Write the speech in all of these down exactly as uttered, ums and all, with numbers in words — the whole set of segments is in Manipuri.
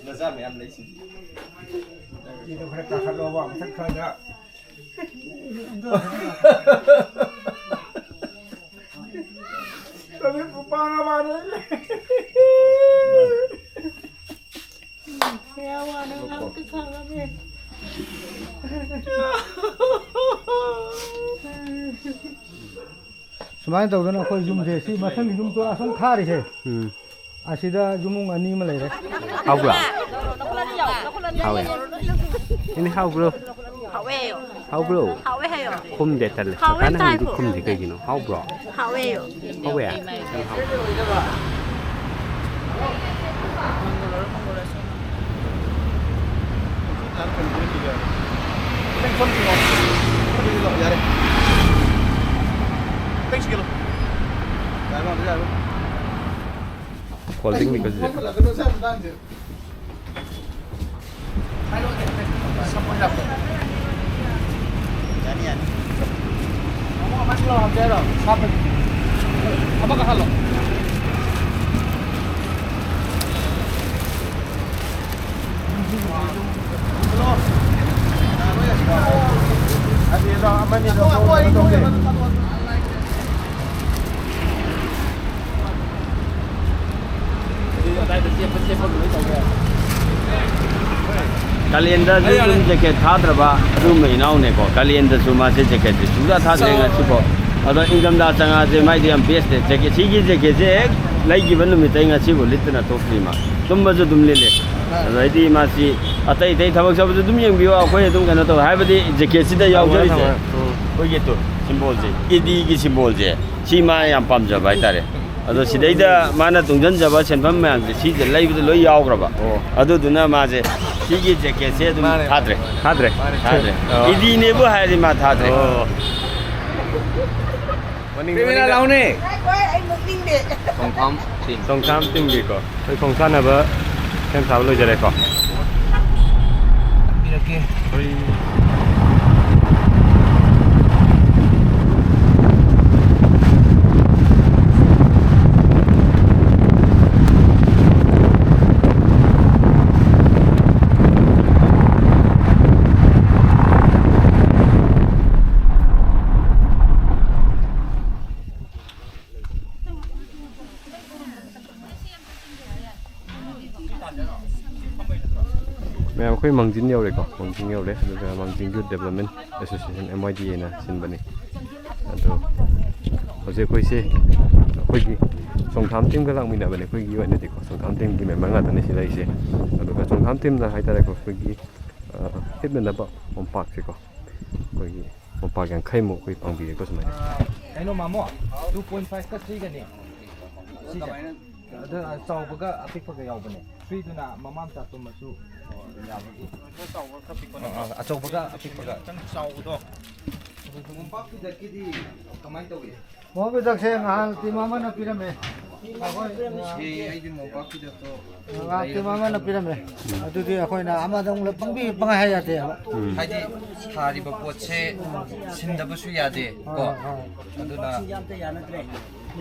ꯃꯆꯥ ꯃꯌꯥꯝ ꯂꯩꯁꯤꯡꯁꯦ꯫ ꯏꯗꯣ ꯈꯔ ꯀꯥꯈꯠꯂꯣꯕ, ꯃꯊꯛ ꯈꯔꯗ꯫ ꯀꯃꯤꯠꯄꯨ ꯄꯥꯡꯉ ꯃꯥꯜꯂꯦ꯫ ꯀꯌꯥ ꯋꯥꯅ ꯉꯥꯡꯇ ꯈꯪꯉꯝꯃꯦ꯫ ꯁꯨꯃꯥꯏꯅ ꯇꯧꯗꯅ ꯑꯩꯈꯣꯏ ꯌꯨꯝꯁꯦ, ꯁꯤ ꯃꯊꯪꯒꯤ ꯌꯨꯝꯗꯣ ꯑꯁꯣꯝ ꯈꯥꯔꯤꯁꯦ, ꯎꯝ꯫ ꯑꯁꯤꯗ ꯌꯨꯝꯕꯨꯡ ꯑꯅꯤ ꯑꯃ ꯂꯩꯔꯦ꯫ ꯍꯥꯎꯕ꯭ꯔꯥ? ꯍꯥꯎꯋꯦ꯫ ꯏꯅꯦ, ꯍꯥꯎꯕ꯭ꯔꯣ? ꯍꯥꯎꯋꯦ꯫ ꯍꯥꯎꯕ꯭ꯔꯣ? ꯍꯥꯎꯋꯦ ꯍꯥꯏꯌꯣ꯫ ꯈꯨꯝꯗꯦ, ꯇꯜꯂꯦ꯫ ꯍꯥꯎꯋꯦ ꯀꯀꯥꯅ ꯍꯪꯉꯗꯤ ꯇꯥꯏꯀꯣ꯫ ꯈꯨꯝꯗꯦ, ꯀꯩꯒꯤꯅꯣ? ꯍꯥꯎꯕ꯭ꯔꯣ? ꯍꯥꯎꯋꯦ ꯍꯥꯏꯌꯣ꯫ ꯍꯥꯎꯋꯦ? ꯌꯥꯝ ꯍꯥꯎꯋꯦ꯫ ꯌꯥꯔꯦ꯫ ꯀꯣꯜ ꯗ꯭ꯔꯤꯡꯅꯤꯀꯣ ꯁꯤꯁꯦ꯫ ꯌꯥꯅꯤ, ꯌꯥꯅꯤ꯫ ꯑꯃꯨꯛ ꯑꯃ ꯁꯤꯜꯂꯣ, ꯍꯥꯞꯀꯦ ꯍꯥꯏꯔꯣ? ꯍꯥꯞꯄꯒꯦ꯫ ꯑꯃꯒ ꯍꯥꯜꯂꯣ꯫ ꯑꯅꯤꯗꯣ, ꯑꯃꯅꯤꯗꯣ ꯀꯩꯅꯣ ꯇꯧꯒꯦ꯫ ꯀꯥꯂꯦꯟꯗꯁꯨ ꯑꯗꯨꯝ ꯖꯦꯀꯦꯠ ꯊꯥꯗ꯭ꯔꯕ ꯑꯗꯨꯒꯨꯝꯕ ꯏꯅꯥꯎꯅꯦꯀꯣ꯫ ꯀꯥꯂꯦꯟꯗꯁꯨ ꯃꯥꯁꯦ ꯖꯦꯀꯦꯠꯁꯦ ꯁꯨꯡꯊꯥ ꯊꯥꯗ꯭ꯔꯦ ꯉꯁꯤꯐꯥꯎ꯫ ꯑꯗꯣ ꯏꯪꯊꯝꯊꯥ ꯆꯪꯉꯛꯑꯁꯦ ꯃꯥꯏꯗꯤ ꯌꯥꯝ ꯕꯦꯁꯅꯦ꯫ ꯖꯦꯀꯦꯠ, ꯁꯤꯒꯤ ꯖꯦꯀꯦꯠꯁꯦ ꯍꯦꯛ ꯂꯩꯈꯤꯕ ꯅꯨꯃꯤꯠꯇꯩ ꯉꯁꯤꯐꯥꯎ ꯂꯤꯠꯇꯅ ꯊꯣꯛꯇ꯭ꯔꯤ ꯃꯥ꯫ ꯇꯨꯝꯕꯁꯨ ꯑꯗꯨꯝ ꯂꯤꯠꯂꯦ꯫ ꯑꯗꯩꯗꯤ ꯃꯥꯁꯤ ꯑꯇꯩ ꯑꯇꯩ ꯊꯕꯛ ꯆꯠꯄꯁꯨ ꯑꯗꯨꯝ ꯌꯦꯡꯕꯤꯌꯣ, ꯑꯩꯈꯣꯏ ꯑꯗꯨꯝ ꯀꯩꯅꯣ ꯇꯧꯋꯦ꯫ ꯍꯥꯏꯕꯗꯤ ꯖꯦꯀꯦꯠꯁꯤꯗ ꯊꯝꯃꯣ, ꯌꯥꯎꯖꯔꯤꯁꯦ ꯊꯝꯃꯣ꯫ ꯎꯝ꯫ ꯑꯩꯈꯣꯏꯒꯤ ꯇꯨ ꯁꯤꯝꯕꯣꯜꯁꯦ, ꯏꯗꯤꯒꯤ ꯁꯤꯝꯕꯣꯜꯁꯦ꯫ ꯁꯤ ꯃꯥ ꯌꯥꯝ ꯄꯥꯝꯖꯕ ꯍꯥꯏꯇꯥꯔꯦ꯫ ꯑꯗꯣ ꯁꯤꯗꯩꯗ ꯃꯥꯅ ꯇꯨꯡꯁꯤꯟꯖꯕ ꯁꯦꯟꯐꯝ ꯃꯌꯥꯝꯁꯦ ꯁꯤꯁꯦ ꯂꯩꯕꯗ ꯂꯣꯏ ꯌꯥꯎꯈ꯭ꯔꯕ꯫ ꯑꯣ꯫ ꯑꯗꯨꯗꯨꯅ ꯃꯥꯁꯦ ꯁꯤꯒꯤ ꯖꯦꯀꯦꯠꯁꯦ ꯑꯗꯨꯝ ꯃꯥꯅꯦ, ꯊꯥꯗ꯭ꯔꯦ꯫ ꯃꯥꯅꯦ, ꯃꯥꯅꯦ꯫ ꯊꯥꯗ꯭ꯔꯦ꯫ ꯑꯣ꯫ ꯏꯗꯤꯅꯦꯕꯨ ꯍꯥꯏꯔꯗꯤ ꯃꯥ ꯊꯥꯗ꯭ꯔꯦ꯫ ꯑꯣ꯫ ꯃꯅꯤꯡ, ꯀꯦꯃꯦꯔꯥ ꯃꯅꯤꯡꯗ꯫ ꯂꯥꯎꯅꯦ꯫ ꯉꯥꯏꯈꯣ, ꯑꯩ ꯅꯣꯛꯅꯤꯡꯗꯦ꯫ ꯊꯣꯡꯐꯝ ꯇꯤꯝ꯫ ꯊꯣꯡꯁꯥꯝ ꯇꯤꯝꯒꯤꯀꯣ꯫ ꯑꯩꯈꯣꯏ ꯈꯣꯡ ꯁꯥꯟꯅꯕ ꯁꯦꯝ ꯁꯥꯕ ꯂꯣꯏꯖꯔꯦꯀꯣ꯫ ꯇꯥꯛꯄꯤꯔꯛꯀꯦ꯫ ꯑꯩꯈꯣꯏ ꯃꯌꯥꯝ, ꯑꯩꯈꯣꯏ ꯃꯥꯡꯖꯤꯟ ꯌꯧꯔꯦꯀꯣ, ꯃꯥꯡꯖꯤꯟ ꯌꯧꯔꯦ꯫ ꯑꯗꯨꯒ ꯃꯥꯡꯖꯤꯟ Youth Development Association, M Y D A ꯅ ꯁꯤꯟꯕꯅꯤ꯫ ꯑꯗꯣ ꯍꯧꯖꯤꯛ ꯑꯩꯈꯣꯏꯁꯦ ꯑꯩꯈꯣꯏꯒꯤ ꯆꯣꯡꯊꯥꯝ team ꯒ ꯂꯥꯛꯃꯤꯟꯅꯕꯅꯦ꯫ ꯑꯩꯈꯣꯏꯒꯤ ꯑꯣꯏꯅꯗꯤꯀꯣ, ꯆꯣꯡꯊꯥꯝ team ꯒꯤ member ꯉꯥꯛꯇꯅꯤ ꯁꯤ ꯂꯩꯔꯤꯁꯦ꯫ ꯑꯗꯨꯒ ꯆꯣꯡꯊꯥꯝ team ꯅ ꯍꯥꯏꯇꯥꯔꯦꯀꯣ, ꯑꯩꯈꯣꯏꯒꯤ, ꯑ, ꯍꯤꯞꯅꯅꯕ ꯃꯣꯝꯄꯥꯛꯁꯦꯀꯣ, ꯑꯩꯈꯣꯏꯒꯤ ꯃꯣꯝꯄꯥꯛ ꯌꯥꯡꯈꯩꯃꯨꯛ ꯑꯩꯈꯣꯏ ꯄꯥꯡꯕꯤꯔꯦꯀꯣ ꯁꯨꯃꯥꯏꯅ꯫ ꯀꯩꯅꯣ ꯃꯥꯃꯣ, two point five ꯀ three ꯒꯅꯦ ꯁꯤꯁꯦ꯫ ꯑꯗ, ꯑ, ꯆꯥꯎꯕꯒ ꯑꯄꯤꯛꯄꯒ ꯌꯥꯎꯕꯅꯦ꯫ Three ꯗꯨꯅ ꯃꯃꯥ ꯃꯆꯥ ꯇꯨꯝꯕꯁꯨ, ꯑ, ꯌꯥꯕꯒꯤ꯫ ꯑ, ꯑ, ꯑꯆꯧꯕꯒ ꯑꯄꯤꯛꯄꯒ꯫ ꯈꯤꯇꯪ ꯆꯥꯎꯕꯗꯣ꯫ ꯑꯗꯨ ꯃꯣꯝꯄꯥꯛ ꯐꯤꯗꯛꯀꯤꯗꯤ ꯀꯃꯥꯏꯅ ꯇꯧꯏ? ꯃꯣꯝꯄꯥꯛ ꯐꯤꯗꯛꯁꯦ ꯉꯍꯥꯟ team ꯑꯃꯅ ꯄꯤꯔꯝꯃꯦ꯫ ꯑꯩꯈꯣꯏ, ꯑ, ꯑꯦ, ꯑꯩꯗꯤ ꯃꯣꯝꯄꯥꯛ ꯐꯤꯗꯛꯇꯣ ꯉꯍꯥꯟ team ꯑꯃꯅ ꯄꯤꯔꯝꯃꯦ꯫ ꯑꯗꯨꯗꯤ ꯑꯩꯈꯣꯏꯅ ꯑꯃꯗ ꯑꯃꯨꯛ ꯄꯪꯄꯤ ꯄꯪꯍꯥꯏ ꯍꯥꯏ ꯌꯥꯗꯦꯕ꯫ ꯎꯝ꯫ ꯍꯥꯏꯗꯤ ꯊꯥꯔꯤꯕ ꯄꯣꯠꯁꯦ ꯁꯤꯟꯗꯕꯁꯨ ꯌꯥꯗꯦ ꯀꯣ꯫ ꯍꯣꯏ, ꯍꯣꯏ꯫ ꯑꯗꯨꯅ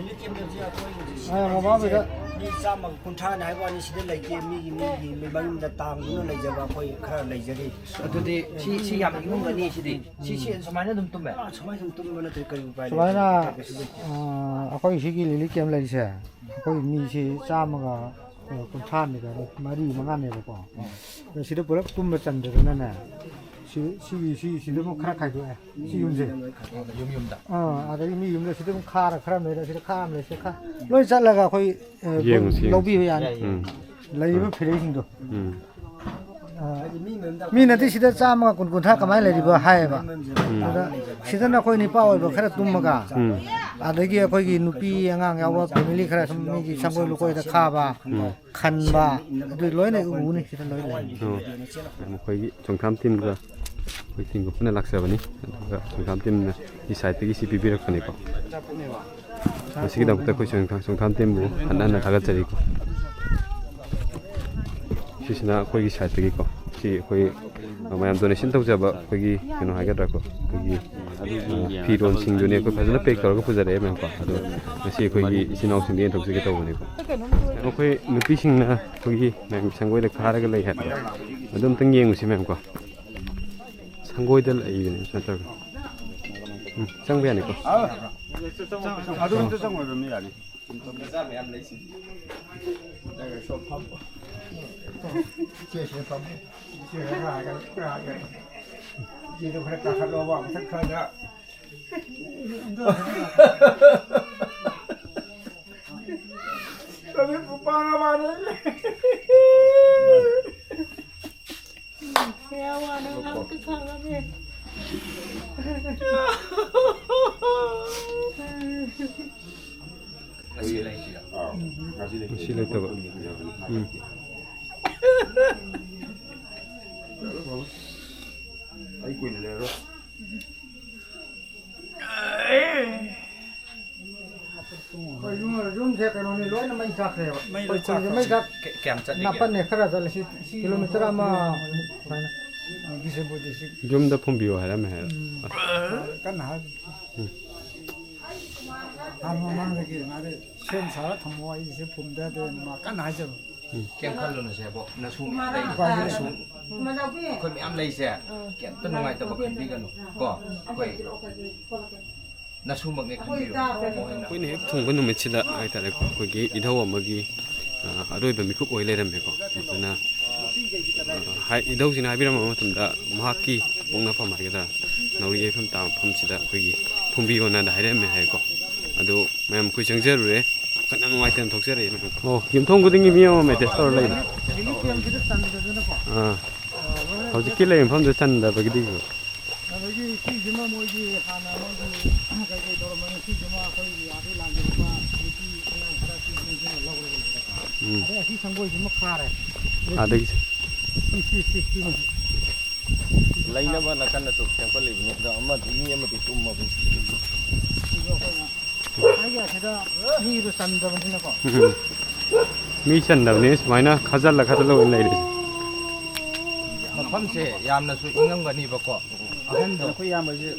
ꯃꯣꯝꯄꯥꯛ ꯐꯤꯗꯛ ꯃꯤ ꯆꯥꯝꯃꯒ ꯀꯨꯟꯊ꯭ꯔꯥꯅꯤ ꯍꯥꯏꯕ ꯋꯥꯅꯤ, ꯁꯤꯗ ꯂꯩꯇꯦ꯫ ꯃꯤꯒꯤ, ꯃꯤꯒꯤ ꯃꯌꯨꯝꯗ ꯇꯥꯡꯗꯨꯅ ꯂꯩꯖꯕ ꯑꯩꯈꯣꯏ ꯈꯔ ꯂꯩꯖꯔꯤ꯫ ꯑꯗꯨꯗꯤ ꯁꯤ, ꯁꯤ ꯌꯥꯝ ꯏꯪꯉꯝꯒꯅꯤ ꯁꯤꯗꯤ꯫ ꯁꯤ, ꯁꯤ ꯁꯨꯃꯥꯏꯅ ꯑꯗꯨꯝ ꯇꯨꯝꯃꯦ? ꯑ, ꯁꯨꯃꯥꯏꯅ ꯑꯗꯨꯝ ꯇꯨꯝꯕ ꯅꯠꯇ꯭ꯔꯗꯤ ꯀꯔꯤ ꯎꯄꯥꯏ ꯂꯩ? ꯁꯨꯃꯥꯏꯅ, ꯀꯩꯁꯨ ꯂꯩꯇꯦ꯫ ꯑ, ꯑꯩꯈꯣꯏ ꯁꯤꯒꯤ ꯂꯤꯂꯤ camp ꯂꯩꯔꯤꯁꯦ, ꯑꯩꯈꯣꯏ ꯃꯤꯁꯤ ꯆꯥꯝꯃꯒ, ꯑ, ꯀꯨꯟꯊ꯭ꯔꯥꯅꯤꯗ ꯃꯔꯤ ꯃꯉꯥꯅꯦꯕꯀꯣ꯫ ꯑꯗꯣ ꯁꯤꯗ ꯄꯨꯂꯞ ꯇꯨꯝꯕ ꯆꯟꯗꯗꯅꯅꯦ, ꯁꯤ, ꯁꯤꯒꯤ, ꯁꯤ, ꯁꯤꯗ ꯑꯃꯨꯛ ꯈꯔ ꯈꯥꯏꯗꯣꯛꯑꯦ꯫ ꯁꯤ ꯌꯨꯝꯁꯦ꯫ ꯌꯨꯝ ꯌꯨꯝꯗ꯫ ꯑꯥ, ꯑꯗꯒꯤ ꯃꯤ ꯌꯨꯝꯗ ꯁꯤꯗ ꯑꯗꯨꯝ ꯈꯥꯔ ꯈꯔ ꯑꯃ ꯂꯩꯔꯦ, ꯁꯤꯗ ꯈꯥꯔ ꯑꯃ ꯂꯩꯔꯦ, ꯁꯤꯗ ꯈꯥ-, ꯂꯣꯏ ꯆꯠꯂꯒ ꯑꯩꯈꯣꯏ, ꯑ, ꯌꯦꯡꯉꯨꯁꯤ, ꯂꯧꯕꯤꯕ ꯌꯥꯅꯤ꯫ ꯌꯥꯏ, ꯌꯥꯏ꯫ ꯎꯝ꯫ ꯂꯩꯔꯤꯕ ꯐꯤꯔꯩꯁꯤꯡꯗꯣ꯫ ꯎꯝ꯫ ꯑ, ꯃꯤꯅꯗꯤ ꯁꯤꯗ ꯆꯥꯝꯃꯒ ꯀꯨꯟ, ꯀꯨꯟꯊ꯭ꯔꯥ ꯀꯃꯥꯏꯅ ꯂꯩꯔꯤꯕ ꯍꯥꯏꯌꯦꯕ꯫ ꯎꯝ꯫ ꯑꯗ ꯁꯤꯗꯅ ꯑꯩꯈꯣꯏ ꯅꯨꯄꯥ ꯑꯣꯏꯕ ꯈꯔ ꯇꯨꯝꯃꯒ, ꯎꯝ꯫ ꯑꯗꯒꯤ ꯑꯩꯈꯣꯏꯒꯤ ꯅꯨꯄꯤ ꯑꯉꯥꯡ ꯌꯥꯎꯕ family ꯈꯔ ꯁꯨꯝ ꯃꯤꯒꯤ ꯁꯪꯒꯣꯏ ꯂꯨꯀꯣꯏꯗ ꯈꯥꯕ, ꯎꯝ꯫ ꯈꯟꯕ, ꯑꯗꯨ ꯂꯣꯏꯅ ꯎꯅꯤ ꯁꯤꯗ ꯂꯣꯏ ꯂꯩ꯫ ꯑꯣ, ꯃꯈꯣꯏꯒꯤ ꯆꯣꯡꯊꯥꯝ team ꯒ ꯑꯩꯈꯣꯏ team ꯒ ꯄꯨꯟꯅ ꯂꯥꯛꯆꯕꯅꯤ꯫ ꯑꯗꯨꯒ ꯆꯣꯡꯊꯥꯝ team ꯅ ꯁꯤ side ꯇꯒꯤ ꯁꯤ ꯄꯤꯕꯤꯔꯛꯄꯅꯤꯀꯣ꯫ ꯃꯁꯤꯒꯤꯗꯃꯛꯇ ꯑꯩꯈꯣꯏ ꯆꯣꯡꯊꯥꯝ, ꯆꯣꯡꯊꯥꯝ team ꯕꯨ ꯍꯟꯅ ꯍꯟꯅ ꯊꯥꯒꯠꯆꯔꯤꯀꯣ꯫ ꯁꯤꯁꯤꯅ ꯑꯩꯈꯣꯏꯒꯤ side ꯇꯒꯤꯀꯣ꯫ ꯁꯤ ꯑꯩꯈꯣꯏ ꯃꯌꯥꯝ donation ꯇꯧꯖꯕ ꯑꯩꯈꯣꯏꯒꯤ ꯀꯩꯅꯣ ꯍꯥꯏꯒꯗ꯭ꯔꯥꯀꯣ, ꯑꯩꯈꯣꯏꯒꯤ, ꯑ, ꯐꯤꯔꯣꯟꯁꯤꯡꯗꯨꯅꯦ ꯑꯩꯈꯣꯏ ꯐꯖꯅ pack ꯇꯧꯔꯒ ꯄꯨꯖꯔꯛꯑꯦ ꯃꯌꯥꯝꯀꯣ꯫ ꯑꯗꯣ ꯉꯁꯤ ꯑꯩꯈꯣꯏꯒꯤ ꯏꯆꯤꯟ ꯏꯅꯥꯎꯁꯤꯡꯗ ꯌꯦꯟꯊꯣꯛꯆꯒꯦ ꯇꯧꯕꯅꯤꯀꯣ꯫ ꯑꯩꯈꯣꯏ ꯅꯨꯄꯤꯁꯤꯡꯅ ꯑꯩꯈꯣꯏꯒꯤ ꯃꯌꯥꯝꯒꯤ ꯁꯪꯒꯣꯏꯗ ꯈꯥꯔꯒ ꯂꯩ ꯍꯥꯏꯕꯗꯣ, ꯑꯗꯨ ꯑꯝꯇꯪ ꯌꯦꯡꯉꯨꯁꯤ ꯃꯌꯥꯝꯀꯣ꯫ ꯁꯪꯒꯣꯏꯗ ꯂꯩꯕꯅꯦ ꯁꯨꯃꯥꯏꯅ ꯇꯧꯔꯒ꯫ ꯎꯝ, ꯆꯪꯕ ꯌꯥꯅꯤꯀꯣ꯫ ꯑꯗꯨ ꯑꯝꯇ ꯆꯪꯉꯣꯏꯕ ꯃꯤ ꯌꯥꯅꯤ꯫ ꯏꯆꯦꯁꯤꯅ ꯐꯝꯃꯤ꯫ ꯏꯆꯦ ꯈꯔ ꯍꯥꯏꯒꯠꯂ-, ꯈꯔ ꯍꯥꯏꯒꯠꯂ-, ꯏꯆꯦꯗꯣ ꯈꯔ ꯀꯥꯈꯠꯂꯣꯕ, ꯃꯊꯛ ꯈꯔꯗ꯫ ꯀꯔꯤ ꯄꯨꯄꯥꯅ ꯃꯥꯅ? ꯀꯌꯥ ꯋꯥꯅ ꯉꯥꯡꯇ ꯈꯥꯡꯉꯝꯃꯦ꯫ ꯉꯁꯤ ꯂꯩꯇ꯭ꯔꯤꯔꯣ? ꯑꯥ, ꯉꯁꯤ ꯂꯩꯇ꯭ꯔꯤ꯫ ꯉꯁꯤ ꯂꯩꯇꯕ꯫ ꯎꯝ꯫ ꯑꯩ ꯀꯨꯏꯅ ꯂꯩꯔꯔꯣꯏ꯫ ꯑꯩꯈꯣꯏ ꯌꯨꯝ, ꯌꯨꯝꯁꯦ ꯀꯩꯅꯣꯅꯤ, ꯂꯣꯏꯅ ꯃꯩ ꯆꯥꯛꯈ꯭ꯔꯦꯕ꯫ ꯃꯩ ꯂꯣꯏ ꯑꯩꯈꯣꯏ ꯈꯨꯟꯁꯦ ꯆꯥꯛꯈ꯭ꯔꯦ꯫ ꯃꯩ ꯆꯥꯛ ꯀ-, ꯀꯌꯥꯝ ꯆꯠꯂꯤꯒꯦ? ꯅꯥꯄꯟꯅꯦ ꯈꯔ ꯆꯠꯂꯦ, ꯁꯤ ꯀꯤꯂꯣꯃꯤꯇꯔ ꯑꯃ ꯁꯨꯃꯥꯏꯅ꯫ ꯕꯤꯁꯦꯝꯄꯨꯔ ꯗꯤꯁꯇ꯭ꯔꯤꯛ꯫ ꯌꯨꯝꯗ ꯐꯨꯝꯕꯤꯌꯨ ꯍꯥꯏꯔꯝꯃꯦ ꯍꯥꯏꯔꯣ? ꯎꯝ꯫ ꯑꯁ꯫ ꯀꯟꯅ ꯍꯥꯏ꯫ ꯎꯝ꯫ ꯍꯥꯟꯅ ꯃꯃꯥꯡꯗꯒꯤ ꯃꯥꯗꯤ ꯁꯦꯝ ꯁꯥꯔ ꯊꯝꯃꯣ, ꯑꯩꯁꯦ ꯐꯨꯝꯗ ꯌꯥꯗꯦ, ꯃꯥ ꯀꯟꯅ ꯍꯥꯏꯖꯕ꯫ ꯎꯝ꯫ ꯀꯩꯝ ꯈꯜꯂꯨꯅꯨꯁꯦ, ꯕꯣ꯫ ꯅꯁꯨ ꯃꯌꯥꯝ ꯂꯩ, ꯅꯁꯨ ꯑꯩꯈꯣꯏ ꯃꯌꯥꯝ ꯂꯩꯁꯦ꯫ ꯀꯩꯝꯇ ꯅꯨꯡꯉꯥꯏꯇꯕ ꯈꯟꯕꯤꯒꯅꯨ, ꯀꯣ? ꯑꯩꯈꯣꯏ ꯅꯁꯨꯃꯛꯅꯦ ꯈꯟꯕꯤꯌꯨ, ꯕꯣ ꯍꯣꯏꯅ꯫ ꯑꯩꯈꯣꯏꯅ ꯍꯦꯛ ꯊꯨꯡꯕ ꯅꯨꯃꯤꯠꯁꯤꯗ ꯍꯥꯏꯇꯥꯔꯦꯀꯣ, ꯑꯩꯈꯣꯏꯒꯤ ꯏꯙꯧ ꯑꯃꯒꯤ, ꯑ, ꯑꯔꯣꯏꯕ ꯃꯤꯀꯨꯞ ꯑꯣꯏ ꯂꯩꯔꯝꯃꯦꯀꯣ꯫ ꯑꯗꯨꯅ, ꯑ, ꯍꯥꯏ-, ꯏꯙꯧꯁꯤꯅ ꯍꯥꯏꯕꯤꯔꯝꯕ ꯃꯇꯝꯗ ꯃꯍꯥꯛꯀꯤ ꯄꯣꯛꯅꯐꯝ ꯍꯥꯏꯒꯗ꯭ꯔꯥ, ꯅꯥꯎꯔꯤ ꯌꯩꯐꯝ ꯇꯥꯕ ꯃꯐꯝꯁꯤꯗ ꯑꯩꯈꯣꯏꯒꯤ ꯐꯨꯝꯕꯤꯌꯣꯅ ꯍꯥꯏꯔꯝꯃꯦ ꯍꯥꯏꯀꯣ꯫ ꯑꯗꯣ ꯃꯌꯥꯝ ꯑꯩꯈꯣꯏ ꯆꯪꯖꯔꯨꯔꯦ꯫ ꯋꯥꯈꯜ ꯌꯥꯝ ꯅꯨꯡꯉꯥꯏꯇꯅ ꯊꯣꯛꯆꯔꯛꯑꯦ ꯃꯌꯥꯝ꯫ ꯑꯣ, ꯌꯨꯝꯊꯣꯡ ꯈꯨꯗꯤꯡꯒꯤ ꯃꯤ ꯑꯃꯃꯝ ꯑꯦꯇꯦꯁ ꯇꯧꯔ ꯂꯩꯕ꯫ ꯍꯧꯖꯤꯛꯀꯤ ꯀꯦꯝꯁꯤꯗ ꯆꯟꯗꯗꯅꯀꯣ꯫ ꯑꯥ꯫ ꯍꯧꯖꯤꯛꯀꯤ ꯂꯩ ꯃꯐꯝꯗꯨ ꯆꯟꯗꯕꯒꯤꯗꯤ꯫ ꯑꯗꯒꯤ ꯁꯤꯁꯤꯃ ꯃꯣꯏꯒꯤ ꯍꯥꯟꯅ ꯃꯣꯏꯒꯤ ꯀꯩꯀꯩ ꯇꯧꯔꯝꯕꯅꯤ, ꯁꯤꯁꯤꯃ ꯑꯩꯈꯣꯏꯒꯤ ꯑꯗꯨ ꯂꯥꯛꯈꯤꯕ ꯅꯨꯄꯤ ꯑꯉꯥꯡ ꯈꯔ ꯁꯤꯁꯤꯡꯁꯤꯅ ꯂꯧꯔꯒ ꯂꯩꯔꯦ꯫ ꯎꯝ꯫ ꯑꯗꯩ ꯑꯁꯤ ꯁꯪꯒꯣꯏꯁꯤꯃ ꯈꯥꯔꯦ꯫ ꯑꯗꯒꯤ ꯁꯤ, ꯁꯤ, ꯁꯤ, ꯁꯤꯃ꯫ ꯂꯩꯅꯕ ꯅꯥꯀꯟꯗꯁꯨ ꯁꯦꯝꯒꯠꯂꯤꯕꯅꯤ, ꯑꯗꯣ ꯑꯃꯗꯤ, ꯃꯤ ꯑꯃꯗꯤ ꯇꯨꯝꯃꯕꯅꯤ꯫ ꯁꯤꯁꯨ ꯑꯩꯈꯣꯏꯅ ꯍꯥꯏꯒꯦ ꯑꯁꯤꯗ ꯃꯤꯗꯣ ꯆꯟꯗꯕꯅꯤꯅꯀꯣ꯫ ꯎꯝ꯫ ꯃꯤ ꯆꯟꯗꯕꯅꯤ, ꯁꯨꯃꯥꯏꯅ ꯈꯥꯖꯤꯜꯂ ꯈꯥꯖꯤꯜꯂ ꯑꯣꯏꯅ ꯂꯩꯔꯤꯁꯦ꯫ ꯃꯐꯝꯁꯦ ꯌꯥꯝꯅꯁꯨ ꯏꯪꯉꯝꯒꯅꯤꯕꯀꯣ꯫ ꯑꯍꯟꯗꯣ ꯑꯩꯈꯣꯏ ꯏꯌꯥꯝꯕꯁꯦ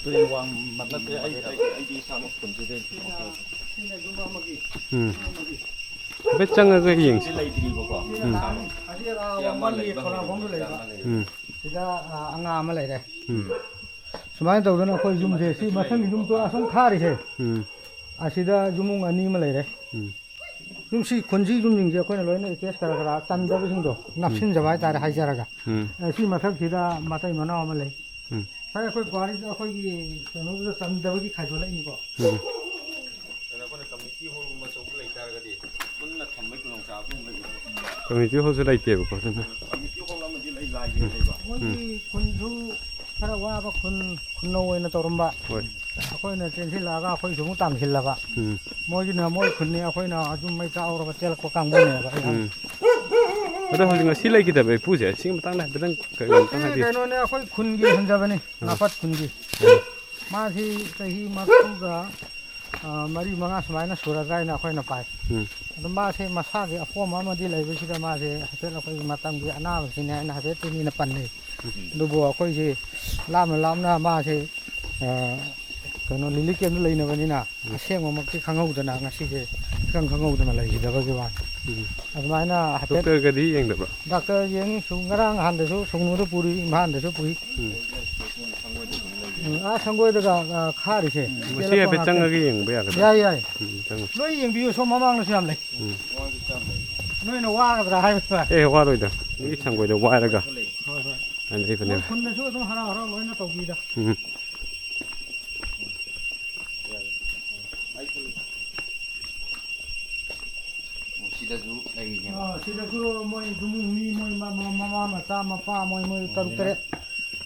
ꯇꯨꯔꯦꯜ ꯋꯥꯡ ꯅꯠꯇꯦ, ꯑꯩ, ꯑꯩ, ꯑꯩꯗꯤ ꯏꯁꯥꯃꯛ ꯈꯨꯟꯁꯤꯗꯩ꯫ ꯎꯝ꯫ ꯍꯥꯏꯐꯦꯠ ꯆꯪꯉꯒ ꯌꯦꯡꯁꯤ꯫ ꯂꯩꯇ꯭ꯔꯤꯕꯀꯣ꯫ ꯎꯝ꯫ ꯏꯁꯥꯃꯛ꯫ ꯑꯁꯤ, ꯑꯥ, ꯁꯤ ꯑꯃ ꯋꯥꯡꯃꯜꯒꯤ ꯂꯩꯕ ꯈꯣꯂꯥꯡꯈꯣꯡꯗ ꯍꯧꯔꯦ, ꯂꯩꯕ꯫ ꯁꯤ ꯑꯃ ꯂꯩꯕ꯫ ꯎꯝ꯫ ꯁꯤꯗ, ꯑꯥ, ꯑꯉꯥꯡ ꯑꯃ ꯂꯩꯔꯦ꯫ ꯎꯝ꯫ ꯁꯨꯃꯥꯏꯅ ꯇꯧꯗꯅ ꯑꯩꯈꯣꯏ ꯌꯨꯝꯁꯦ, ꯁꯤ ꯃꯊꯪꯒꯤ ꯌꯨꯝꯗꯣ ꯑꯁꯨꯝ ꯈꯥꯔꯤꯁꯦ꯫ ꯎꯝ꯫ ꯑꯁꯤꯗ ꯌꯨꯝꯕꯨꯡ ꯑꯅꯤ ꯑꯃ ꯂꯩꯔꯦ꯫ ꯎꯝ꯫ ꯌꯨꯝꯁꯤ ꯈꯨꯟꯁꯤ ꯌꯨꯝꯁꯤꯡꯁꯦ ꯑꯩꯈꯣꯏꯅ ꯂꯣꯏꯅ ꯑꯦꯇꯦꯁ ꯈꯔ ꯈꯔ ꯆꯟꯗꯕꯁꯤꯡꯗꯣ ꯅꯞꯁꯤꯟꯖꯕ ꯍꯥꯏꯇꯥꯔꯦ, ꯍꯥꯏꯖꯔꯒ꯫ ꯎꯝ꯫ ꯑꯦ, ꯁꯤ ꯃꯊꯛꯁꯤꯗ ꯃꯇꯩ ꯃꯅꯥꯎ ꯑꯃ ꯂꯩ꯫ ꯎꯝ꯫ ꯁꯥꯏ, ꯑꯩꯈꯣꯏ ꯄꯨꯋꯥꯔꯤꯗ ꯑꯩꯈꯣꯏꯒꯤ ꯀꯩꯅꯣꯗꯨꯗ ꯆꯟꯗꯕꯒꯤ ꯈꯥꯏꯗꯣꯛꯂꯛꯏꯅꯤꯀꯣ꯫ ꯎꯝ꯫ ꯑꯗꯨꯅ ꯑꯩꯈꯣꯏꯅ ꯀꯝꯃ꯭ꯌꯨꯅꯤꯇꯤ ꯍꯣꯜꯒꯨꯝꯕ ꯑꯆꯧꯕ ꯂꯩ ꯇꯥꯔꯒꯗꯤ ꯄꯨꯟꯅ ꯊꯝꯕꯒꯤ ꯈꯨꯗꯣꯡꯆꯥꯕ ꯑꯗꯨꯝ ꯂꯩ꯫ ꯀꯝꯃ꯭ꯌꯨꯅꯤꯇꯤ ꯍꯣꯜꯁꯨ ꯂꯩꯇꯦꯕꯀꯣ, ꯑꯗꯨꯅ꯫ ꯀꯝꯃ꯭ꯌꯨꯅꯤꯇꯤ ꯍꯣꯜ ꯑꯃꯗꯤ ꯂꯩ, ꯂꯥꯏꯒꯤ ꯎꯝ꯫ ꯂꯩꯕ꯫ ꯃꯣꯏꯒꯤ ꯎꯝ꯫ ꯈꯨꯟꯁꯨ ꯈꯔ ꯋꯥꯕ ꯈꯨꯟ, ꯈꯨꯟꯅꯧ ꯑꯣꯏꯅ ꯇꯧꯔꯝꯕ꯫ ꯍꯣꯏ꯫ ꯑꯩꯈꯣꯏꯅ ꯆꯦꯟꯁꯤꯜꯂꯛꯑꯒ ꯑꯩꯈꯣꯏꯁꯨ ꯑꯃꯨꯛ ꯇꯥꯟꯁꯤꯜꯂꯕ꯫ ꯎꯝ꯫ ꯃꯣꯏꯒꯤꯅ ꯃꯣꯏ ꯈꯨꯟꯅꯤ, ꯑꯩꯈꯣꯏꯅ ꯑꯗꯨꯝ ꯃꯩ ꯆꯥꯛꯍꯧꯔꯒ ꯆꯦꯜꯂꯛꯄ ꯀꯥꯡꯕꯨꯅꯦꯕ ꯑꯌꯥꯝꯕ꯫ ꯎꯝ꯫ ꯑꯗꯣ ꯍꯧꯖꯤꯛ ꯉꯁꯤ ꯂꯩꯈꯤꯗꯕ ꯏꯄꯨꯁꯦ, ꯁꯤꯒꯤ ꯃꯇꯥꯡꯗ ꯍꯥꯏꯐꯦꯠꯇꯪ ꯀꯩꯅꯣ ꯑꯝꯇ ꯁꯤ ꯍꯥꯏꯕꯤꯌꯨ꯫ ꯀꯩꯅꯣꯅꯦ, ꯑꯩꯈꯣꯏ ꯈꯨꯟꯒꯤ ꯍꯟꯖꯕꯅꯤ, ꯎꯝ꯫ ꯅꯥꯄꯠ ꯈꯨꯟꯒꯤ꯫ ꯎꯝ꯫ ꯃꯥꯁꯤ ꯆꯍꯤ ꯃꯔꯐꯨꯒ, ꯑ, ꯃꯔꯤ ꯃꯉꯥ ꯁꯨꯃꯥꯏꯅ ꯁꯨꯔꯗ꯭ꯔꯥ ꯍꯥꯏꯅ ꯑꯩꯈꯣꯏꯅ ꯄꯥꯏ꯫ ꯎꯝ꯫ ꯑꯗꯣ ꯃꯥꯁꯦ ꯃꯁꯥꯒꯤ ꯑꯄꯣꯝꯕ ꯑꯃꯗꯤ ꯂꯩꯕꯁꯤꯗ ꯃꯥꯁꯦ ꯍꯥꯏꯐꯦꯠ ꯑꯩꯈꯣꯏꯒꯤ ꯃꯇꯝꯒꯤ ꯑꯅꯥꯕꯁꯤꯅꯦ ꯍꯥꯏꯅ ꯍꯥꯏꯐꯦꯠꯇꯤ ꯃꯤꯅ ꯄꯟꯅꯩ꯫ ꯎꯝ꯫ ꯑꯗꯨꯕꯨ ꯑꯩꯈꯣꯏꯁꯦ ꯂꯥꯞꯅ ꯂꯥꯞꯅ ꯃꯥꯁꯦ, ꯑ, ꯀꯩꯅꯣ, ꯔꯤꯂꯤꯐ ꯀꯦꯝꯞꯇ ꯂꯩꯅꯕꯅꯤꯅ ꯎꯝ꯫ ꯑꯁꯦꯡꯕꯃꯛꯇꯤ ꯈꯪꯍꯧꯗꯅ ꯉꯁꯤꯁꯦ ꯏꯈꯪ ꯈꯪꯍꯧꯗꯅ ꯂꯩꯈꯤꯗꯕꯒꯤ ꯋꯥꯅꯤ꯫ ꯎꯝ꯫ ꯑꯗꯨꯃꯥꯏꯅ ꯍꯥꯏꯐꯦꯠ ꯗꯣꯛꯇꯔꯒꯗꯤ ꯌꯦꯡꯗꯕ꯭ꯔꯣ? ꯗꯥꯛꯇꯔ ꯌꯦꯡꯉꯤ, ꯁꯨꯝ ꯉꯔꯥꯡ ꯅꯍꯥꯟꯗꯁꯨ ꯁꯨꯒꯅꯨꯗ ꯄꯨꯔꯤ, ꯏꯝꯐꯥꯜꯗꯁꯨ ꯄꯨꯏ꯫ ꯎꯝ꯫ ꯎꯝ, ꯑꯥ ꯁꯪꯒꯣꯏꯗꯒ, ꯑꯥ, ꯈꯥꯔꯤꯁꯦ꯫ ꯎꯝ꯫ ꯃꯁꯤ ꯆꯦꯜꯂꯛꯄ ꯍꯥꯏꯐꯦꯠ ꯉꯥꯛꯇꯅꯤ꯫ ꯆꯪꯉꯒ ꯌꯦꯡꯕ ꯌꯥꯒꯗ꯭ꯔꯥ? ꯌꯥꯏ, ꯌꯥꯏ꯫ ꯎꯝ, ꯆꯪꯉꯨ꯫ ꯂꯣꯏ ꯌꯦꯡꯕꯤꯌꯨ, ꯁꯣꯝ ꯃꯃꯥꯡꯗꯁꯨ ꯌꯥꯝ ꯂꯩ꯫ ꯎꯝ꯫ ꯅꯣꯏꯅ ꯋꯥꯒꯗ꯭ꯔꯥ ꯍꯥꯏꯕ꯫ ꯑꯦ, ꯋꯥꯔꯣꯏꯗ꯫ ꯃꯤ ꯁꯪꯒꯣꯏꯗ ꯋꯥꯏꯔꯒ ꯍꯣꯏ, ꯍꯣꯏ꯫ ꯂꯩꯕꯅꯦꯕ꯫ ꯃꯣꯏ ꯈꯨꯟꯗꯁꯨ ꯑꯗꯨꯝ ꯍꯔꯥꯎ ꯍꯔꯥꯎ ꯂꯣꯏꯅ ꯇꯧꯕꯤꯗ꯫ ꯎꯝ꯫ ꯑꯣ, ꯁꯤꯗꯁꯨ ꯂꯩꯔꯤꯅꯦꯕ꯫ ꯑꯥ, ꯁꯤꯗꯁꯨ ꯃꯣꯏ ꯌꯨꯝꯕꯨ ꯃꯤ ꯃꯣꯏ ꯃ-, ꯃ-, ꯃꯃꯥ ꯃꯆꯥ ꯃꯄꯥ ꯃꯣꯏ, ꯃꯣꯏ ꯇꯔꯨꯛ ꯇꯔꯦꯠ,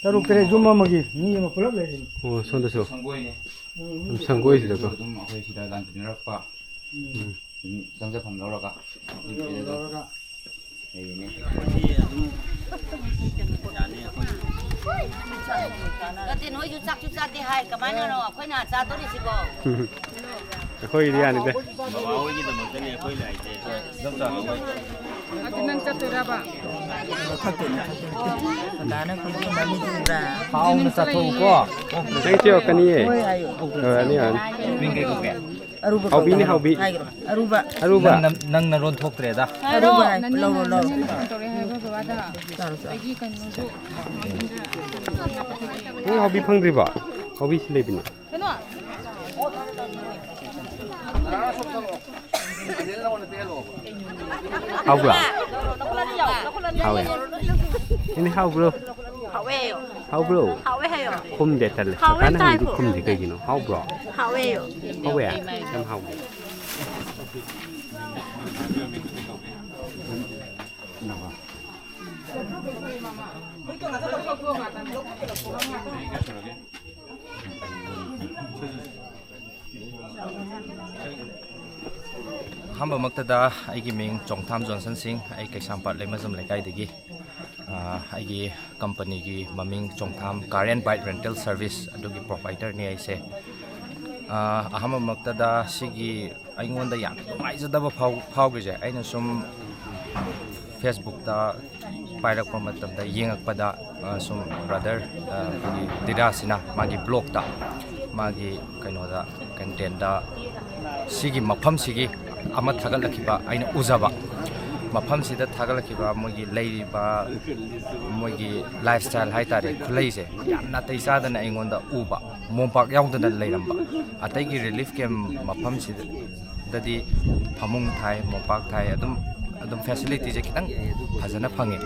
ꯇꯔꯨꯛ ꯇꯔꯦꯠ ꯌꯨꯝ ꯑꯃꯒꯤ ꯃꯤ ꯑꯃ ꯄꯨꯂꯞ ꯂꯩꯔꯤꯅꯤ꯫ ꯑꯣ, ꯁꯣꯝꯗꯁꯨ꯫ ꯁꯪꯒꯣꯏꯅꯦ꯫ ꯎꯝ, ꯃꯤ ꯁꯪꯒꯣꯏꯁꯤꯗꯀꯣ꯫ ꯑꯗꯨꯝ ꯑꯩꯈꯣꯏ ꯁꯤꯗ ꯂꯥꯟꯗꯅꯔꯛꯄ꯫ ꯎꯝ꯫ ꯎꯝ꯫ ꯆꯪꯖꯐꯝ ꯂꯧꯔꯒ꯫ ꯂꯧꯔꯒ꯫ ꯂꯩꯔꯤꯅꯦ꯫ ꯅꯠꯇꯦ, ꯅꯣꯏꯁꯨ ꯆꯥꯛꯁꯨ ꯆꯥꯗꯦ ꯍꯥꯏ, ꯀꯃꯥꯏꯅꯅꯣ ꯑꯩꯈꯣꯏꯅ ꯆꯥꯗꯣꯔꯤꯁꯤꯕꯣ? ꯑꯩꯈꯣꯏꯒꯤꯗꯤ ꯌꯥꯅꯤꯗ꯫ ꯕꯕꯥ ꯍꯣꯏꯒꯤꯗꯃꯛꯇꯅꯦ ꯑꯩꯈꯣꯏ ꯂꯥꯛꯏꯁꯦ꯫ ꯑꯗꯨ ꯅꯪ ꯆꯠꯇꯣꯏꯔꯕ? ꯃꯊꯛꯇꯩꯅꯦ, ꯃꯊꯛꯇꯩ꯫ ꯑꯗꯥꯅ ꯀꯨꯏꯅ ꯃꯃꯤꯠ ꯎꯕ꯭ꯔꯥ? ꯍꯥꯎꯅ ꯆꯥꯊꯣꯛꯎꯀꯣ꯫ ꯅꯪ ꯆꯦ ꯀꯅꯤꯌꯦ꯫ ꯍꯣꯏ ꯍꯥꯏꯌꯣ꯫ ꯑ, ꯑꯅꯤ, ꯑꯅꯤ꯫ ꯃꯤꯡ ꯀꯩ ꯀꯧꯒꯦ? ꯑꯔꯨꯕ ꯑꯔꯨꯕꯤꯅꯦ, ꯀꯧꯗꯧꯔꯣ? ꯍꯥꯎꯕꯤ꯫ ꯍꯥꯏꯈ꯭ꯔꯣ꯫ ꯑꯔꯨꯕ꯫ ꯑꯔꯨꯕ꯫ ꯅꯪ ꯅ-, ꯅꯪ ꯅꯔꯣꯟ ꯊꯣꯛꯇ꯭ꯔꯦꯗ꯫ ꯑꯔꯨꯕ ꯍꯥꯏ-, ꯅꯪꯅ ꯂꯧꯔꯣ, ꯂꯧꯔꯣ꯫ ꯅꯪꯅ ꯐꯣꯟ ꯇꯧꯔꯛꯑꯦ ꯍꯥꯏꯕ ꯕꯕꯥꯗ꯫ ꯆꯥꯔꯣ, ꯆꯥꯔꯣ꯫ ꯑꯗꯒꯤ ꯀꯩꯅꯣꯁꯨ ꯅꯪ ꯍꯥꯎꯕꯤ ꯐꯪꯗ꯭ꯔꯤꯕꯣ? ꯍꯥꯎꯕꯤ ꯁꯤ ꯂꯩꯕꯅꯤ꯫ ꯀꯩꯅꯣ? ꯍꯥꯎꯕ꯭ꯔꯣ? ꯍꯥꯎꯋꯦ꯫ ꯏꯅꯦ, ꯍꯥꯎꯕ꯭ꯔꯣ? ꯍꯥꯎꯋꯦ꯫ ꯍꯥꯎꯕ꯭ꯔꯣ? ꯍꯥꯎꯋꯦ ꯍꯥꯏꯌꯣ꯫ ꯈꯨꯝꯗꯦ, ꯇꯜꯂꯦ꯫ ꯍꯥꯎꯋꯦ ꯁꯔꯀꯥꯔꯅ ꯍꯪꯉꯗꯤ ꯇꯥꯏꯀꯣ꯫ ꯈꯨꯝꯗꯦ ꯀꯩꯒꯤꯅꯣ? ꯍꯥꯎꯕ꯭ꯔꯣ? ꯍꯥꯎꯋꯦ ꯍꯥꯏꯌꯣ꯫ ꯍꯥꯎꯋꯦ? ꯌꯥꯝ ꯍꯥꯎꯋꯦ꯫ ꯑꯍꯥꯟꯕꯃꯛꯇꯗ ꯑꯩꯒꯤ ꯃꯤꯡ ꯆꯣꯡꯊꯥꯝ ꯖꯣꯟꯁꯟ ꯁꯤꯡ, ꯑꯩ ꯀꯩꯁꯥꯝꯄꯥꯠ ꯂꯩꯃꯖꯝ ꯂꯩꯀꯥꯏꯗꯒꯤ꯫ ꯑꯥ, ꯑꯩꯒꯤ ꯀꯝꯄꯅꯤꯒꯤ ꯃꯃꯤꯡ ꯆꯣꯡꯊꯥꯝ Car and Bike Rental Service ꯑꯗꯨꯒꯤ ꯄ꯭ꯔꯣꯄꯥꯏꯇꯔꯅꯤ ꯑꯩꯁꯦ꯫ ꯑꯥ, ꯑꯍꯥꯟꯕꯃꯛꯇꯗ ꯁꯤꯒꯤ ꯑꯩꯉꯣꯟꯗ ꯌꯥꯝ ꯅꯨꯡꯉꯥꯏꯖꯗꯕ ꯐꯥꯎ-, ꯐꯥꯎꯈ꯭ꯔꯤꯁꯦ, ꯑꯩꯅ ꯁꯨꯝ ꯐꯦꯁꯕꯨꯛꯇ ꯄꯥꯏꯔꯛꯄ ꯃꯇꯝꯗ ꯌꯦꯡꯉꯛꯄꯗ, ꯑ, ꯁꯨꯝ ꯕ꯭ꯔꯗꯔ, ꯑ, ꯑꯩꯈꯣꯏꯒꯤ ꯗꯤꯔꯥꯁꯤꯅ ꯃꯥꯒꯤ ꯕ꯭ꯂꯣꯛꯇ, ꯃꯥꯒꯤ ꯀꯩꯅꯣꯗ, ꯀꯟꯇꯦꯟꯗ ꯁꯤꯒꯤ ꯃꯐꯝꯁꯤꯒꯤ ꯑꯃ ꯊꯥꯒꯠꯂꯛꯈꯤꯕ ꯑꯩꯅ ꯎꯖꯕ, ꯃꯐꯝꯁꯤꯗ ꯊꯥꯒꯠꯂꯛꯈꯤꯕ ꯃꯣꯏꯒꯤ ꯂꯩꯔꯤꯕ, ꯃꯣꯏꯒꯤ ꯂꯥꯏꯐ ꯁ꯭ꯇꯥꯏꯜ ꯍꯥꯏꯇꯥꯔꯦ, ꯈꯨꯂꯩꯁꯦ ꯌꯥꯝ ꯅꯥꯇꯩ ꯆꯥꯗꯅ ꯑꯩꯉꯣꯟꯗ ꯎꯕ, ꯃꯣꯝꯄꯥꯛ ꯌꯥꯎꯗꯅ ꯂꯩꯔꯝꯕ꯫ ꯑꯇꯩꯒꯤ ꯔꯤꯂꯤꯐ ꯀꯦꯝ ꯃꯐꯝꯁꯤꯗ ꯗꯗꯤ ꯐꯃꯨꯡ ꯊꯥꯏ, ꯃꯣꯝꯄꯥꯛ ꯊꯥꯏ, ꯑꯗꯨꯝ, ꯑꯗꯨꯝ ꯐꯦꯁꯤꯂꯤꯇꯤꯁꯦ ꯈꯤꯇꯪ ꯐꯖꯅ ꯐꯪꯉꯦ꯫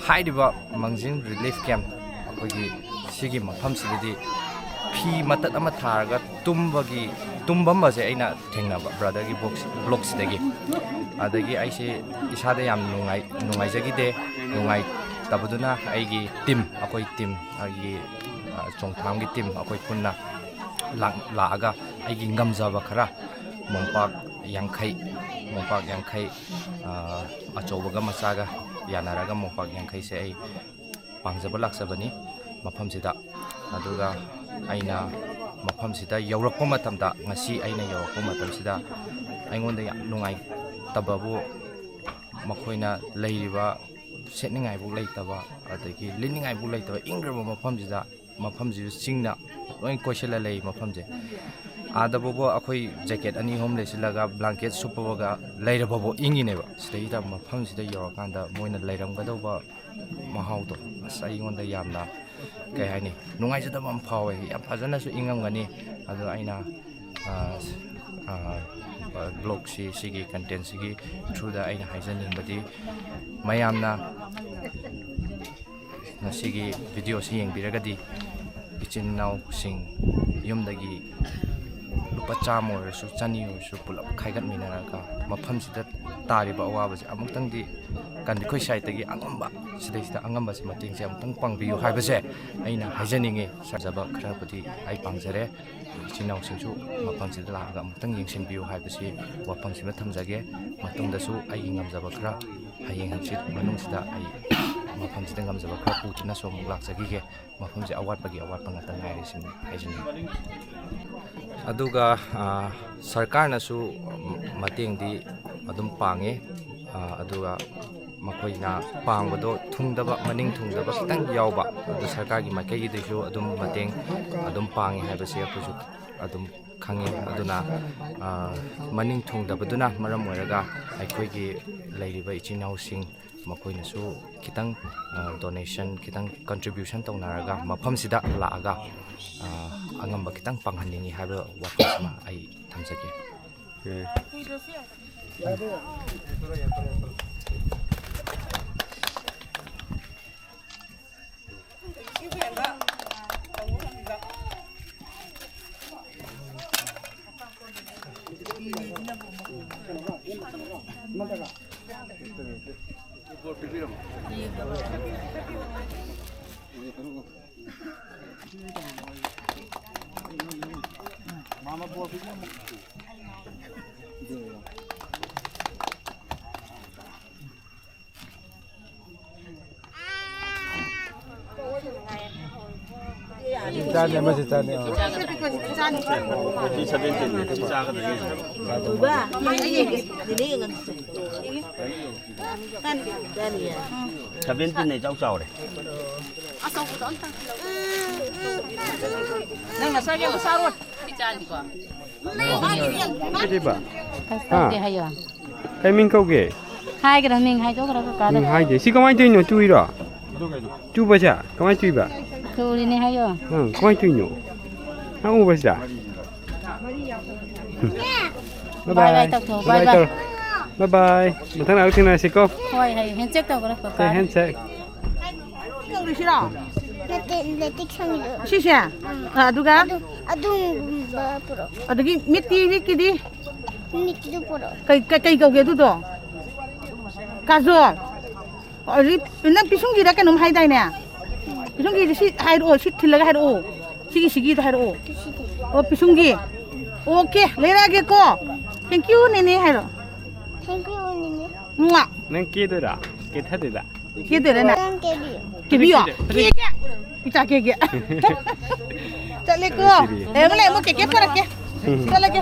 ꯍꯥꯏꯔꯤꯕ ꯃꯥꯡꯖꯤꯡ ꯔꯤꯂꯤꯐ ꯀꯦꯝ ꯑꯩꯈꯣꯏꯒꯤ ꯁꯤꯒꯤ ꯃꯐꯝꯁꯤꯗꯗꯤ ꯐꯤ ꯃꯇꯠ ꯑꯃ ꯊꯥꯔꯒ ꯇꯨꯝꯕꯒꯤ, ꯇꯨꯝꯐꯝ ꯑꯁꯦ ꯑꯩꯅ ꯊꯦꯡꯅꯕ ꯕ꯭ꯔꯗꯔꯒꯤ ꯕ꯭ꯂꯣꯛꯁ-, ꯕ꯭ꯂꯣꯛꯁꯤꯗꯒꯤ꯫ ꯑꯗꯒꯤ ꯑꯩꯁꯦ ꯏꯁꯥꯗ ꯌꯥꯝ ꯅꯨꯡꯉꯥꯏ-, ꯅꯨꯡꯉꯥꯏꯖꯈꯤꯗꯦ꯫ ꯅꯨꯡꯉꯥꯏꯇꯕꯗꯨꯅ ꯑꯩꯒꯤ ꯇꯤꯝ, ꯑꯩꯈꯣꯏ ꯇꯤꯝ, ꯑꯩꯒꯤ, ꯑ, ꯆꯣꯡꯊꯥꯝꯒꯤ ꯇꯤꯝ ꯑꯩꯈꯣꯏ ꯄꯨꯟꯅ ꯂꯥꯛ-, ꯂꯥꯛꯑꯒ ꯑꯩꯒꯤ ꯉꯝꯖꯕ ꯈꯔ ꯃꯣꯝꯄꯥꯛ ꯌꯥꯡꯈꯩ, ꯃꯣꯝꯄꯥꯛ ꯌꯥꯡꯈꯩ, ꯑ, ꯑꯆꯧꯕꯒ ꯃꯆꯥꯒ ꯌꯥꯅꯔꯒ ꯃꯣꯝꯄꯥꯛ ꯌꯥꯡꯈꯩꯁꯦ ꯑꯩ ꯄꯥꯡꯖꯕ ꯂꯥꯛꯆꯕꯅꯤ ꯃꯐꯝꯁꯤꯗ꯫ ꯑꯗꯨꯒ ꯑꯩꯅ ꯃꯐꯝꯁꯤꯗ ꯌꯧꯔꯛꯄ ꯃꯇꯝꯗ, ꯉꯁꯤ ꯑꯩꯅ ꯌꯧꯔꯛꯄ ꯃꯇꯝꯁꯤꯗ ꯑꯩꯉꯣꯟꯗ ꯌꯥꯝ ꯅꯨꯡꯉꯥꯏꯇꯕꯕꯨ, ꯃꯈꯣꯏꯅ ꯂꯩꯔꯤꯕ ꯁꯦꯠꯅꯤꯡꯉꯥꯏꯕꯨ ꯂꯩꯇꯕ, ꯑꯗꯒꯤ ꯂꯤꯠꯅꯤꯡꯉꯥꯏꯕꯨ ꯂꯩꯇꯕ ꯏꯪꯈ꯭ꯔꯕ ꯃꯐꯝꯁꯤꯗ, ꯃꯐꯝꯁꯤꯁꯨ ꯆꯤꯡꯅ ꯂꯣꯏ ꯀꯣꯏꯁꯤꯜꯂ ꯂꯩ ꯃꯐꯝꯁꯦ꯫ ꯑꯥꯗ ꯐꯥꯎꯕ ꯑꯩꯈꯣꯏ ꯖꯦꯀꯦꯠ ꯑꯅꯤ ꯑꯍꯨꯝ ꯂꯩꯁꯤꯜꯂꯒ ꯕ꯭ꯂꯥꯡꯀꯦꯠ ꯁꯨꯞꯄꯒ ꯂꯩꯔꯕꯐꯥꯎ ꯏꯪꯉꯤꯅꯦꯕ꯫ ꯁꯤꯗꯩꯗ ꯃꯐꯝꯁꯤꯗ ꯌꯧꯔꯀꯥꯟꯗ ꯃꯣꯏꯅ ꯂꯩꯔꯝꯒꯗꯧꯕ ꯃꯍꯥꯎꯗꯣ, ꯑꯁ, ꯑꯩꯉꯣꯟꯗ ꯌꯥꯝꯅ, ꯀꯩ ꯍꯥꯏꯅꯤ, ꯅꯨꯡꯉꯥꯏꯖꯗꯕ ꯑꯃ ꯐꯥꯎꯋꯦ꯫ ꯌꯥꯝ ꯐꯖꯅꯁꯨ ꯏꯪꯉꯝꯒꯅꯤ꯫ ꯑꯗꯣ ꯑꯩꯅ, ꯑ, ꯑ, ꯕ꯭ꯂꯣꯒꯁꯤ, ꯁꯤꯒꯤ ꯀꯟꯇꯦꯟꯁꯤꯒꯤ ꯊ꯭ꯔꯨꯗ ꯑꯩꯅ ꯍꯥꯏꯖꯅꯤꯡꯕꯗꯤ, ꯃꯌꯥꯝꯅ ꯉꯁꯤꯒꯤ ꯚꯤꯗꯤꯑꯣꯁꯤ ꯌꯦꯡꯕꯤꯔꯒꯗꯤ, ꯏꯆꯤꯟ ꯏꯅꯥꯎꯁꯤꯡ ꯌꯨꯝꯗꯒꯤ ꯂꯨꯄꯥ ꯆꯥꯝꯃ ꯑꯣꯏꯔꯁꯨ, ꯆꯅꯤ ꯑꯣꯏꯔꯁꯨ, ꯄꯨꯂꯞ ꯈꯥꯏꯒꯠꯃꯤꯟꯅꯔꯒ ꯃꯐꯝꯁꯤꯗ ꯇꯥꯔꯤꯕ ꯑꯋꯥꯕꯁꯦ ꯑꯃꯨꯛꯇꯪꯗꯤ, ꯀꯟ-, ꯑꯩꯈꯣꯏ ꯁꯥꯏꯠꯇꯒꯤ ꯑꯉꯝꯕ, ꯁꯤꯗꯩꯁꯤꯗ ꯑꯉꯝꯕꯁꯤ ꯃꯇꯦꯡꯁꯦ ꯑꯃꯨꯛꯇꯪ ꯄꯥꯡꯕꯤꯌꯨ ꯍꯥꯏꯕꯁꯦ ꯑꯩꯅ ꯍꯥꯏꯖꯅꯤꯡꯉꯤ꯫ ꯁꯥꯖꯕ ꯈꯔꯕꯨꯗꯤ ꯑꯩ ꯄꯥꯡꯖꯔꯦ꯫ ꯏꯆꯤꯟ ꯏꯅꯥꯎꯁꯤꯡꯁꯨ ꯃꯐꯝꯁꯤꯗ ꯂꯥꯛꯑꯒ ꯑꯃꯨꯛꯇꯪ ꯌꯦꯡꯁꯤꯟꯕꯤꯌꯨ ꯍꯥꯏꯕꯁꯤ ꯋꯥꯐꯝꯁꯤꯃ ꯊꯝꯖꯒꯦ꯫ ꯃꯇꯨꯡꯗꯁꯨ ꯑꯩꯒꯤ ꯉꯝꯖꯕ ꯈꯔ, ꯍꯌꯦꯡ ꯍꯪꯆꯤꯠ ꯃꯅꯨꯡꯁꯤꯗ ꯑꯩ ꯃꯐꯝꯁꯤꯗ ꯉꯝꯖꯕ ꯈꯔ ꯄꯨꯗꯨꯅꯁꯨ ꯑꯃꯨꯛ ꯂꯥꯛꯆꯈꯤꯒꯦ꯫ ꯃꯐꯝꯁꯦ ꯑꯋꯥꯠꯄꯒꯤ ꯑꯋꯥꯠꯄ ꯉꯥꯛꯇ ꯉꯥꯏꯔꯦ ꯁꯤꯅꯤ ꯍꯥꯏꯖꯅꯤꯡꯉꯤ꯫ ꯑꯗꯨꯒ, ꯑ, ꯁꯔꯀꯥꯔꯅꯁꯨ ꯃꯇꯦꯡꯗꯤ ꯑꯗꯨꯝ ꯄꯥꯡꯉꯤ꯫ ꯑ, ꯑꯗꯨꯒ ꯃꯈꯣꯏꯅ ꯄꯥꯡꯕꯗꯣ ꯊꯨꯡꯗꯕ, ꯃꯅꯤꯡ ꯊꯨꯡꯗꯕ ꯈꯤꯇꯪ ꯌꯥꯎꯕ, ꯑꯗꯨ ꯁꯔꯀꯥꯔꯒꯤ ꯃꯥꯏꯀꯩꯒꯤꯗꯩꯁꯨ ꯑꯗꯨꯝ ꯃꯇꯦꯡ ꯑꯗꯨꯝ ꯄꯥꯡꯉꯤ ꯍꯥꯏꯕꯁꯤ ꯑꯩꯈꯣꯏꯁꯨ ꯑꯗꯨꯝ ꯈꯪꯉꯤ꯫ ꯑꯗꯨꯅ, ꯑ, ꯃꯅꯤꯡ ꯊꯨꯡꯗꯕꯗꯨꯅ ꯃꯔꯝ ꯑꯣꯏꯔꯒ ꯑꯩꯈꯣꯏꯒꯤ ꯂꯩꯔꯤꯕ ꯏꯆꯤꯟ ꯏꯅꯥꯎꯁꯤꯡ ꯃꯈꯣꯏꯅꯁꯨ ꯈꯤꯇꯪ, ꯑ, ꯗꯣꯅꯦꯁꯟ, ꯈꯤꯇꯪ ꯀꯟꯇ꯭ꯔꯤꯕ꯭ꯌꯨꯁꯟ ꯇꯧꯅꯔꯒ ꯃꯐꯝꯁꯤꯗ ꯂꯥꯛꯑꯒ, ꯑ, ꯑꯉꯝꯕ ꯈꯤꯇꯪ ꯄꯥꯡꯍꯟꯅꯤꯡꯉꯤ ꯍꯥꯏꯕ ꯋꯥꯐꯝꯁꯤꯃ ꯑꯩ ꯊꯝꯖꯒꯦ꯫ ꯆꯥꯅꯤ, ꯑꯃꯁꯨ ꯆꯥꯅꯤ꯫ ꯑꯥ꯫ ꯐꯤꯐꯇꯤ ꯁꯚꯦꯟꯇꯤꯟꯅꯦ, ꯁꯤ ꯆꯥꯒꯗꯣꯏꯅꯦ꯫ ꯁꯚꯦꯟꯇꯤꯟꯅꯦ, ꯏꯆꯥꯎ ꯆꯥꯎꯔꯦ꯫ ꯅꯪ ꯅꯆꯥꯒꯤ ꯑꯃ ꯆꯥꯔꯣꯏ꯫ ꯀꯩꯗꯧꯕ? ꯀꯩꯁꯨ ꯇꯧꯗꯦ ꯍꯥꯏꯌꯣ꯫ ꯀꯩ ꯃꯤꯡ ꯀꯧꯒꯦ? ꯍꯥꯏꯈ꯭ꯔꯣ, ꯃꯤꯡ ꯍꯥꯏꯗꯣꯛꯈ꯭ꯔꯣ ꯀꯀꯥꯗ꯫ ꯃꯤꯡ ꯍꯥꯏꯗꯦ꯫ ꯁꯤ ꯀꯃꯥꯏꯅ ꯇꯧꯔꯤꯅꯣ? ꯇꯨꯏꯔꯣ? ꯇꯨꯕꯁꯦ ꯀꯃꯥꯏꯅ ꯇꯨꯏꯕ? ꯇꯨꯔꯤꯅꯦ ꯍꯥꯏꯌꯣ꯫ ꯑꯪ, ꯀꯃꯥꯏꯅ ꯇꯨꯏꯅꯣ? ꯅꯪ ꯎꯕꯁꯤꯗ? Bye bye ꯇꯧꯊꯣꯛꯑꯣ, bye bye bye꯫ Bye bye꯫ ꯃꯊꯪ ꯂꯥꯛꯄ ꯊꯦꯡꯅꯔꯁꯤꯀꯣ꯫ ꯍꯣꯏ, ꯍꯌꯦꯡ handshake ꯇꯧꯈ꯭ꯔꯣ, ꯀꯀꯥ꯫ ꯁꯦ, handshake꯫ ꯇꯧꯔꯤꯁꯤꯔꯣ? ꯅꯠꯇꯦ, ꯂꯦꯇꯤꯛ ꯁꯪꯉꯤꯗꯣ꯫ ꯁꯤꯁꯦ? ꯑꯥ, ꯑꯗꯨꯒ? ꯑꯗꯨ, ꯑꯗꯨꯒꯨꯝꯕ ꯄꯨꯔꯛꯑꯣ꯫ ꯑꯗꯒꯤ ꯃꯤꯠꯇꯤ, ꯃꯤꯠꯀꯤꯗꯤ? ꯃꯤꯠꯀꯤꯗꯨ ꯄꯨꯔꯛꯑꯣ꯫ ꯀꯩ, ꯀꯩ, ꯀꯩ ꯀꯧꯒꯦ ꯑꯗꯨꯗꯣ? ꯀꯥꯖꯣꯜ꯫ ꯑꯣ, ꯔꯤꯞ-, ꯅꯪ ꯄꯤꯁꯨꯝꯒꯤꯗ ꯀꯩꯅꯣꯝ ꯍꯥꯏꯗꯥꯏꯅꯦ? ꯄꯤꯁꯨꯝꯒꯤꯗꯤ ꯁꯤ ꯍꯥꯏꯔꯛꯑꯣ, ꯁꯤ ꯊꯤꯜꯂꯒ ꯍꯥꯏꯔꯛꯑꯣ꯫ ꯁꯤꯒꯤ, ꯁꯤꯒꯤꯗ ꯍꯥꯏꯔꯛꯑꯣ꯫ ꯑꯣ, ꯄꯤꯁꯨꯝꯒꯤ꯫ OK, ꯂꯩꯔꯛꯑꯒꯦꯀꯣ꯫ Thank you, ꯅꯦꯅꯦ ꯍꯥꯏꯔꯣ꯫ Thank you, ꯅꯦꯅꯦ꯫ ꯃꯨꯋꯥ꯫ ꯅꯪ ꯀꯦꯗꯣꯏꯔꯥ? ꯀꯦꯊꯗꯣꯏꯔꯥ? ꯀꯦꯗꯣꯏꯔꯥ ꯅꯪ? ꯅꯪ ꯀꯦꯕꯤꯌꯨ꯫ ꯀꯦꯕꯤꯌꯣ꯫ ꯀꯦꯕꯤꯌꯨ꯫ ꯀꯦꯒꯦ꯫ ꯏꯆꯥ ꯀꯦꯒꯦ꯫ ꯆꯠꯂꯦꯀꯣ꯫ ꯀꯦꯕꯤꯌꯨ꯫ ꯂꯩꯔꯝꯃꯣ, ꯂꯩꯔꯝꯃꯣ, ꯀꯦꯛ ꯄꯨꯔꯛꯀꯦ꯫ ꯎꯝ꯫ ꯆꯠꯂꯒꯦ꯫